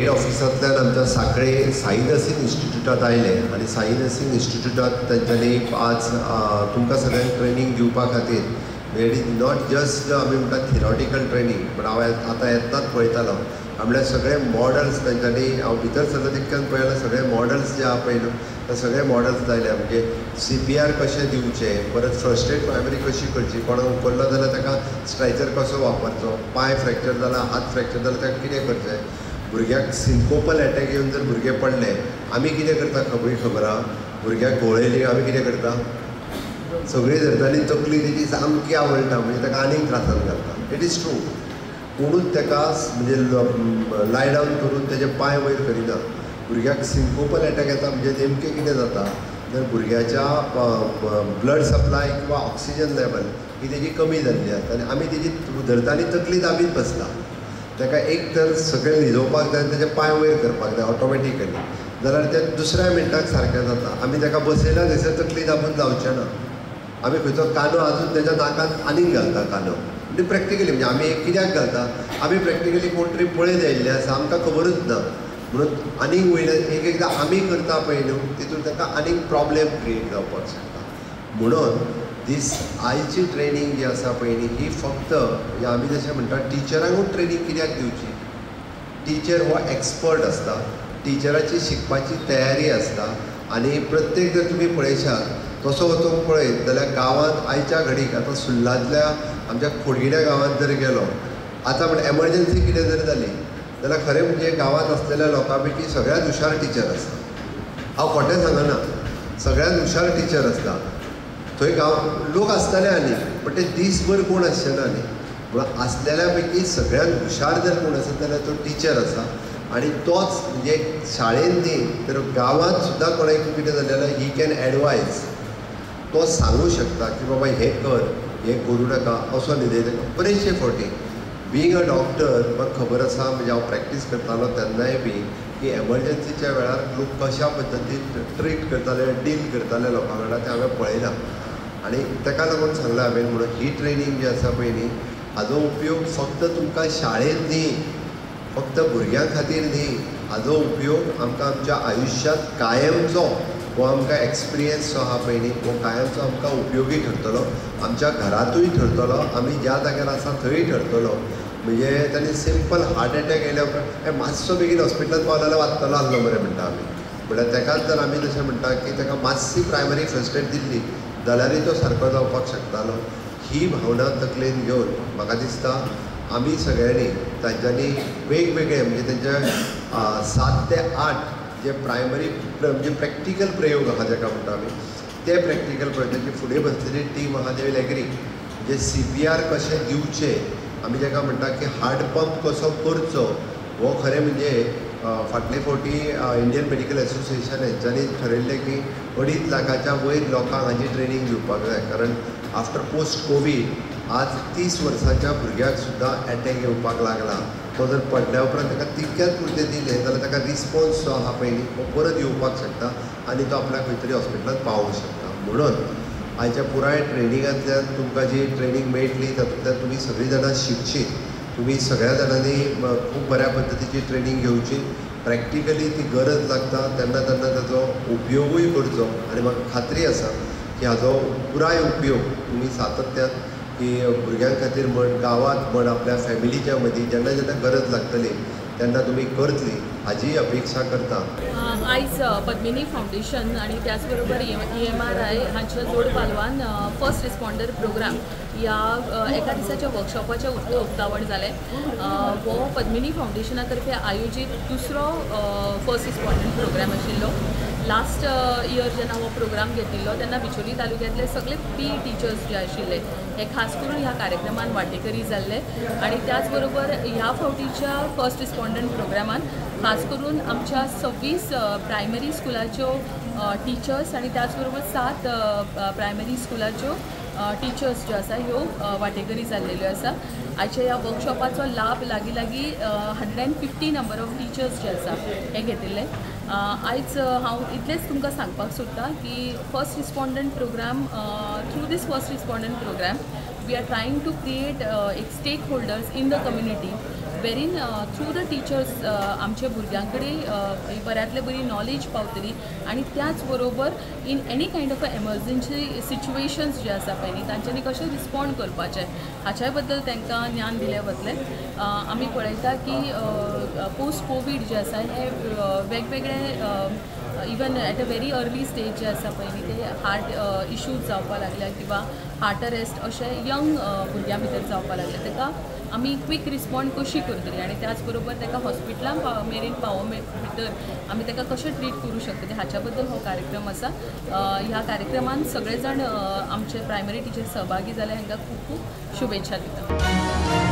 Head ऑफिसांतल्यान आमच्या सांखळे Sai nursing इन्स्टिट्यूटात आयले आनी साई नर्सिंग इन्स्टिट्यूटात तांच्यांनी आज तुमकां सगळ्यांक ट्रेनींग दिवपा खातीर, it is not just आमी म्हणटा थिरोटिकल ट्रेनींग, बट हांव आतां येतनाच पळयतालो म्हणल्यार सगळे मॉडल्स तांच्यांनी, हांव भितर सरलो तितक्यान पळयल्यार सगळे मॉडल्स जे आहा पळय न्हू, ते सगळे मॉडल्स लायले. म्हणजे CPR कशें दिवचें, परत फर्स्ट एड प्रायमरी कशी करची, कोणाक उखल्लो जाल्यार ताका स्ट्रेचर कसो वापरचो, पांय फ्रॅक्चर जाला, हात फ्रॅक्चर जाला ताका कितें करचें, भुरग्याक सिंकोपल एटॅक येवन जर भुरगे पडले आमी कितें करता खबरी खबर आहा, भुरग्याक घोळयली आमी कितें करता, सगळीं धरता आनी तकली तेजी सामकी आवडटा, म्हणजे ताका आनीक त्रासान घालता. It is true, कोणूच ताका म्हणजे लाय डावन करून तेजे पांय वयर करिना. भुरग्याक सिंकोपल एटॅक येता म्हणजे नेमकें कितें जाता तर भुरग्याच्या ब्लड सप्लाय किंवा ऑक्सिजन लेवल ही तेजी कमी जाल्ली आसता आनी आमी तेजी धरता आनी तकली दाबीत बसता. ताका एक तर सगळें न्हिदोवपाक जाय आनी तेजे पांय वयर करपाक जाय ऑटोमॅटिकली, जाल्यार तें दुसऱ्या मिनटाक सारकें जाता. आमी ताका बसयला थंयसर तकली दाबून जावचें ना, आमी खंयचो कानो आजून तेज्या नाकान आनीक घालता कानो. म्हणजे प्रॅक्टिकली म्हणजे आमी एक कित्याक घालता, आमी प्रॅक्टिकली कोण तरी पळयत आयिल्ले आसा, आमकां खबरूच ना, म्हणून आनीक वयले एक एकदां आमी करता पळय न्हू तितून ताका आनीक प्रॉब्लेम क्रिएट जावपाक शकता. म्हणून दीस आयची ट्रेनींग जी आसा पळय न्ही ही फक्त म्हणजे आमी जशें म्हणटा टिचरांकूच ट्रेनींग कित्याक दिवची, टिचर हो एक्सपर्ट आसता, टिचराची शिकपाची तयारी आसता आनी प्रत्येक जर तुमी पळयशात तसो वचूंक पळयत जाल्यार गांवांत आयच्या घडीक आतां सुर्लांतल्या आमच्या खोडगिण्या गांवांत जर गेलो आतां म्हण एमर्जन्सी कितें जर जाली जाल्यार खरें म्हणजे गांवांत आसलेल्या लोकां पैकी सगळ्यांत हुशार टिचर आसता. हांव खोटें सांगना, सगळ्यांत हुशार टिचर आसता. थंय गांव लोक आसताले आनी बट ते दीसभर कोण आसचे ना न्ही, म्हणून आसलेल्या पैकी सगळ्यांत हुशार जर कोण आसत जाल्यार तो टिचर आसा आनी तोच म्हणजे शाळेंत न्ही तर गांवांत सुद्दां कोणाक कितें जालें जाल्यार he can advise, तो सांगू शकता की बाबा हें कर, हें करूं नाका, असो न्हिदय ताका. बरेचशे फावटी बीइंग अ डॉक्टर म्हाका खबर आसा, म्हणजे हांव प्रॅक्टीस करतालो तेन्नाय बी की एमर्जन्सीच्या वेळार लोक कशा पद्दतीन ट्रीट करताले, डील करताले लोकां वांगडा तें हांवें पळयलां आनी ताका लागून सांगलां हांवें. म्हणून ही ट्रेनींग जी आसा पळय न्ही हाजो उपयोग फक्त तुमकां शाळेंत न्ही, फक्त भुरग्यां खातीर न्ही, हाजो उपयोग आमकां आमच्या आयुश्यांत कायमचो हो आमकां एक्सपिरियन्स जो आहा पळय न्ही हो कायमचो आमकां उपयोगी ठरतलो, आमच्या घरांतूय ठरतलो, आमी ज्या जाग्यार आसा थंय ठरतलो. म्हणजे ताणें सिंपल हार्ट एटॅक येयल्या उपरांत मातसो बेगीन हॉस्पिटलांत पावलो जाल्यार वाचतलो आसलो मरे म्हणटा आमी, म्हणल्यार ताकाच जर आमी तशें म्हणटा की ताका मातशी प्रायमरी फर्स्ट एड दिल्ली जाल्यारूय तो सारको जावपाक शकतालो. ही भावना तकलेन घेवन म्हाका दिसता आमी सगळ्यांनी तांच्यांनी वेगवेगळे म्हणजे तांच्या 7 ते 8 जे प्रायमरी म्हणजे प्रॅक्टिकल प्रयोग आहा जाका म्हणटा आमी ते प्रॅक्टिकल प्रयोग, तांची फुडें बसलेली टीम आहा they will agree. म्हणजे CPR कशें दिवचें, आमी जाका म्हणटा की हार्ट पंप कसो करचो, हो खरें म्हणजे फाटले फावटी इंडियन मेडिकल एसोसिएशन हेंच्यांनी ठरयल्लें की 2.5 लाखाच्या वयर लोकांक हाजी ट्रेनींग दिवपाक जाय, कारण आफ्टर पोस्ट कोवीड आज 30 वर्सांच्या भुरग्याक सुद्दां एटॅक येवपाक लागला. तो जर पडल्या उपरांत ताका तितक्याच पुरतें दिलें जाल्यार ताका रिस्पोन्स जो आहा पळय न्ही हो परत येवपाक शकता आनी तो आपल्याक खंय तरी हॉस्पिटलांत पावोवंक शकता. म्हणून आयच्या पुराय ट्रेनिंगांतल्यान तुमकां जी ट्रेनींग मेळटली तातूंतल्यान तुमी सगळीं जाणां शिकची, तुमी सगळ्या जाणांनी खूब बऱ्या पद्दतीची ट्रेनींग घेवची, प्रॅक्टिकली ती गरज लागता तेन्ना तेन्ना ताचो उपयोगूय करचो आनी म्हाका खात्री आसा की हाजो पुराय उपयोग तुमी सातत्यान की भुरग्यां खातीर म्हण, गांवांत म्हण, आपल्या फॅमिलीच्या मदीं जेन्ना जेन्ना गरज लागतली तेन्ना तुमी करतली हाजी अपेक्षा करता. आयज पद्मिनी फावंडेशन आनी त्याच बरोबर EMRI हांच्या जोड पालवान फर्स्ट रिस्पॉन्डर प्रोग्राम ह्या एका दिसाच्या वर्कशॉपाचें उक्तावण जालें. हो पद्मिनी फावंडेशना तर्फे आयोजीत दुसरो फर्स्ट रिस्पॉन्डर प्रोग्राम आशिल्लो. लास्ट इयर जेन्ना हो प्रोग्राम घेतिल्लो तेन्ना बिचोली तालुक्यांतले सगळे पी टिचर्स जे आशिल्ले हे खास करून ह्या कार्यक्रमान वांटेकरी जाल्ले आनी त्याच बरोबर ह्या फावटीच्या फर्स्ट रिस्पॉन्डंट प्रोग्रामान खास करून आमच्या 26 प्रायमरी स्कुलाच्यो टिचर्स आनी त्याच बरोबर 7 प्रायमरी स्कुलाच्यो टिचर्स ज्यो आसा ह्यो वांटेकरी जाल्लेल्यो आसा. आयच्या ह्या वर्कशॉपाचो लाभ लागीं लागीं 150 नंबर ऑफ टिचर्स जे आसा हे घेतिल्ले. आयज हांव इतलेंच तुमकां सांगपाक सोदतां की first respondent program, through this first respondent program we are trying to create एक stakeholders in the community वेरीन थ्रू the teachers आमच्या भुरग्यां कडेन बऱ्यांतले बरी नॉलेज पावतली आनी त्याच बरोबर in any kind of a emergency situations जे आसा पळय न्ही, तांच्यांनी कशें रिस्पोंड करपाचें हाच्या बद्दल तांकां ज्ञान दिलें वतलें. आमी पळयता की पोस्ट कोवीड जे आसा हे वेगवेगळे even at a very early stage जे आसा पळय न्ही, ते हार्ट इश्यूज जावपाक लागल्या किंवा हार्ट अरेस्ट अशे यंग भुरग्यां भितर जावपाक लागले. ताका आमी क्वीक रिस्पोंड कशी करतली आनी त्याच बरोबर ताका हॉस्पिटलान मेरेन पावो भितर आमी ताका कशें ट्रीट करूं शकतली हाच्या बद्दल हो कार्यक्रम आसा. ह्या कार्यक्रमान सगळे जाण आमचे प्रायमरी टिचर सहभागी जाले, हांकां खूब खूब शुभेच्छा दिता.